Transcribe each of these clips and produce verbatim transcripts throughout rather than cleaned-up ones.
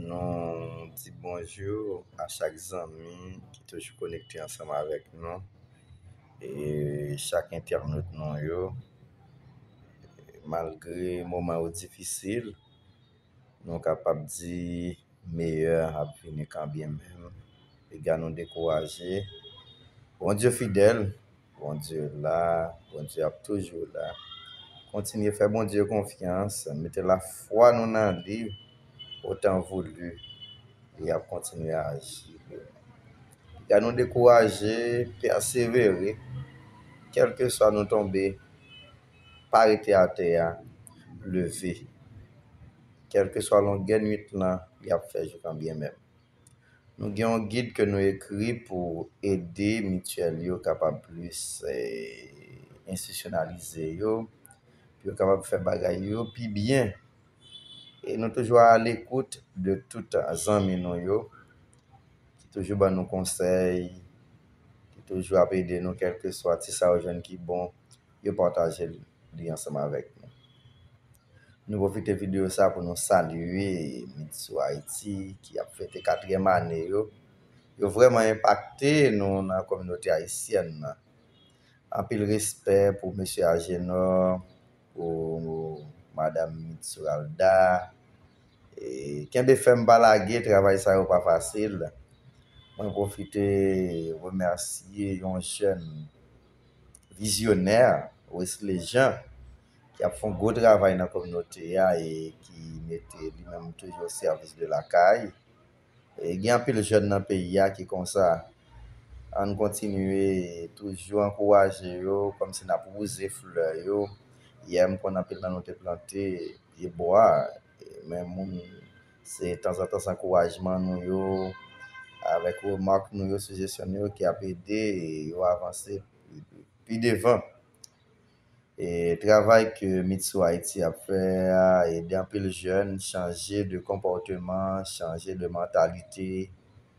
Nou di bonjou a chak zanmi ki toujou konekte ansanm avèk nou, e chak entènot nou yo. Malgre moman yo difisil, nou kapab di meyè ap vini kanbyenmenm. Piga nou dekouraje. Bondye fidèl, Bondye la, Bondye ap toujou la. Kontinye fè Bondye konfyans, mete lafwa nou nan li, otan voulu, li ap kontinye aji. Piga nou dekouraje, pèsevere, kèlkeswa nou tonbe, pa rete atè a, leve. Kèlkeswa longè nwit lan, li ap fè jou kanbyenmenm. Nou gen yon gid ke nou ekri pou ede mityèl yo kapab plis, eh, enstitisyonalize yo, pou yo kapab fè bagay yo pi byen. E nou toujou a lekout de tout zanmi nou yo, ki toujou ban nou konsèy, ki toujou ap ede nou, kèlkeswa ti sa yo jwenn ki bon, yo pataje li ansanm avèk nou. Nou pwofite videyo sa pou nou salye Mitsu Haiti ki ap fete katriyèm ane yo. Yo vrèman enpakte nou nan kominote ayisyèn nan. Anpil respè pou mesye Agenor, pou madanm Mitsuralda. E kenbe fèm, pa lage, travay sa yo pa fasil. Mwen pwofite remèsye yon jèn vizyonè, Wesley Jean, ki ap fè yon gwo travay nan kominote a e ki mete li menm toujou o sèvis de lakay. E gen anpil jèn nan peyi a ki konsa. Ann kontinye toujou ankouraje yo, kòmsi n ap wouze flè yo. Yè, m konn anpil nan nou te plante pye bwa, men moun, se tanzantan se ankourajman nou yo, avèk remak nou yo, sijesyon nou yo ki ap ede yo avanse pi devan. E travay ke Mitsu Haiti ap fè a, ede anpil jèn chanje de konpòteman, chanje de mantalite,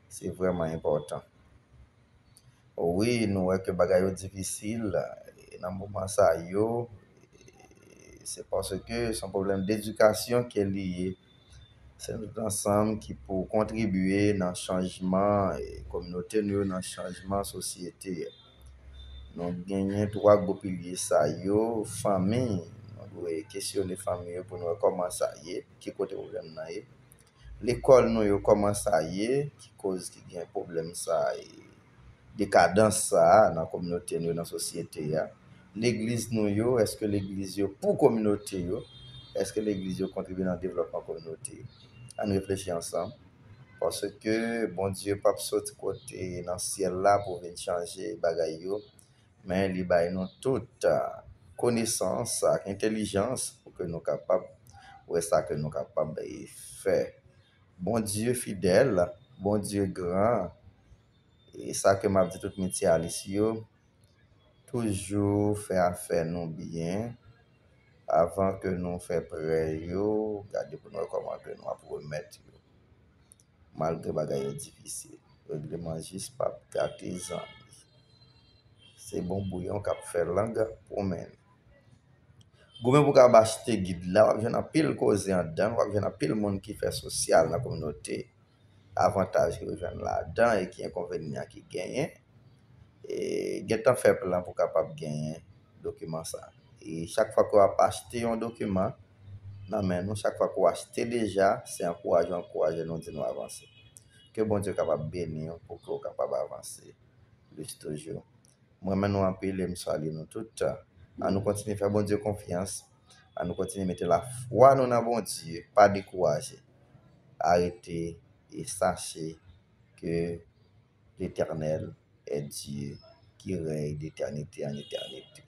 se vrèman enpòtan. Wi, nou wè ke bagay yo difisil, e nan moman sa yo, e se paske se yon pwoblèm dedikasyon ke li ye. Se nou tout ansanm ki pou kontribye nan chanjman, e, kominote nou yo, nan chanjman sosyete a. Nou genyen twa gwo pilye sa yo, fanmi, nou dwe kesyone fanmi yo pou nou wè kòman sa ye, ki kote pwoblèm nan ye. Lekòl nou yo, kòman sa ye, ki koz ki gen pwoblèm sa, e, dekadans sa a nan kominote nou yo, nan sosyete a. Legliz nou yo, èske legliz yo pou kominote yo? Èske legliz yo kontribye nan devlòpman kominote yo? Ann reflechi ansanm, paske Bondye p ap soti kote nan syèl la pou vin chanje bagay yo, men li bay nou tout, ah, konesans ak entèlijans pou ke nou kapab wè sa ke nou kapab, eh, fè. Bondye fidèl, Bondye gran, e sa ke m ap di tout mityalis yo, toujou fè afè nou byen. Avan ke nou fè prè yo, gade pou nou wè kòman ke nou ap remèt yo. Malgre bagay yo difisil, regleman jis p ap gate zanmi. Se bon bouyon k ap fè lang pwomennen. Goumen pou w kapab achte gid la, w ap jwenn anpil koze anndan, w ap jwenn anpil moun ki fè sosyal nan kominote, avantaj ki yo jwenn ladan e ki enkonvenyan ki genyen. E gentan fè plan pou kapab genyen dokiman sa. E chak fwa ke w ap achte yon dokiman nan men nou, chak fwa ke w achte deja, se ankouraje, ankouraje nou, di nou avanse. Ke Bondye kapab beni w pou ke w kapab avanse plis toujou. M renmen nou anpil e m salye nou tout. Ann nou kontinye fè Bondye konfyans. Ann nou kontinye mete lafwa nou nan Bondye. Pa dekouraje. Arete e sache ke Letènèl è Dye ki rèy d'etènite an etènite.